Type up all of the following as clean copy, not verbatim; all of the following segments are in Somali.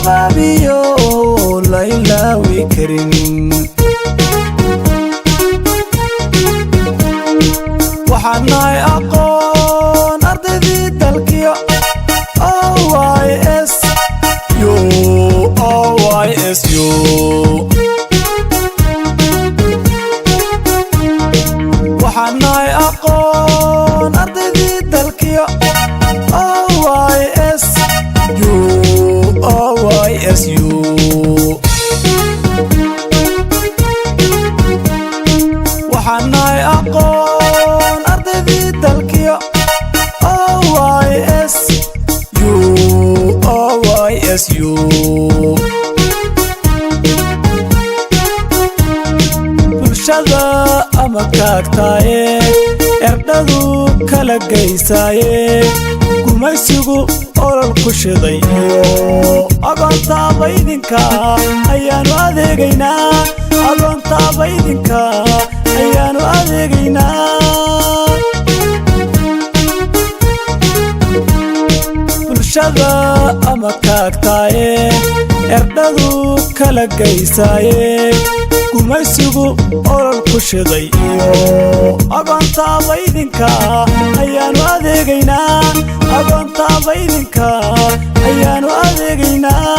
Abaabiyo la ilaawi karin. Waxaan nahay aqoon ardaydii dalkiyo OYSU, OYSU. Waxaan nahay aqoon ardaydii dalkiyo OYSU, OYSU. Waxaan nahay aqoon ardaydii dalkiyo OYSU, OYSU. Bulshada ama kaagtaaye, erdhadu kala geysaaye, gumaysigu olol ku shiday iyo agoontaaba idinka ayaanu adeegaynaa, agoontaaba idinka ayaanu adeegaynaa. Bulshada ama kaagtaaye, erdhadu kala geysaaye, gumaysigu olol ku shiday iyo agoontaaba idinka ayaanu adeegaynaa, agoontaaba idinka ayaanu adeegaynaa.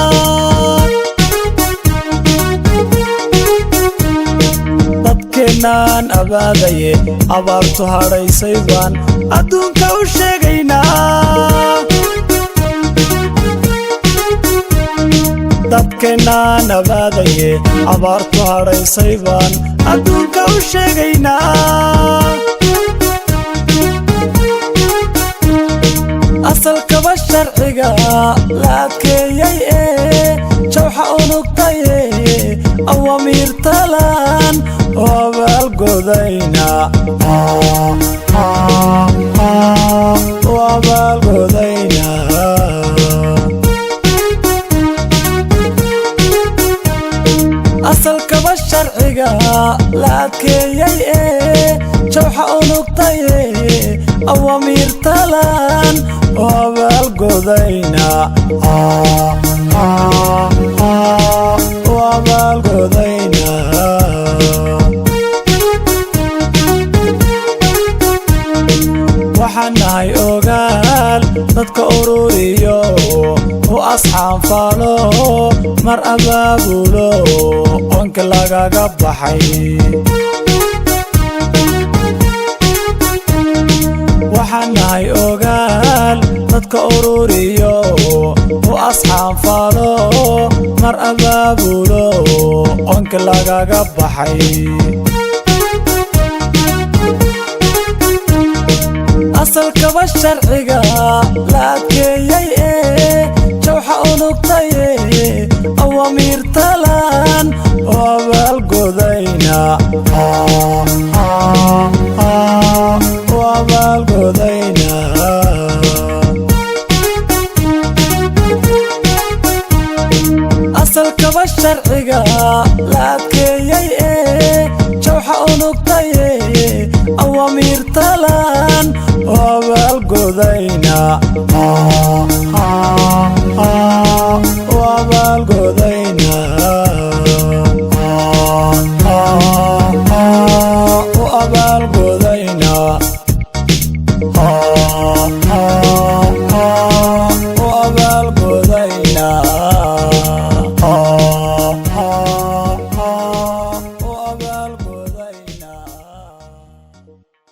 Dadkeennaan abaadaye abaartu hadhaysay baan adduunka u sheegaynaa. Dadkeennaan abaadaye abaartu hadhaysay baan adduunka u sheegaynaa. Asalkaba sharciga la adkeeyey ee jawxa unugtaye, awamiirtalan oo abaalgodayna, oo abaalgodayna. Asalkaba sharciga la adkeeyey ee jawxa unugtaye, awamiirtalan oo abaalgodayna, oo abaalgodayna. Waxaan nahay ogaal dadka ururiyo, u asxaan faalo, mar abaabulo onka lagaga baxay. Waxaan nahay ogaal dadka ururiyo, u asxaan faalo, mar abaabulo onka lagaga baxay. Asalkaba sharciga la adkeeyey ee jawxa unugtaye, awamiirtalan oo abaalgodayna, oo abaalgodayna. Asalkaba sharciga la adkeeyey ee jawxa unugtaye, awamiirtalan oo abaalgodayna, oo abaalgodayna.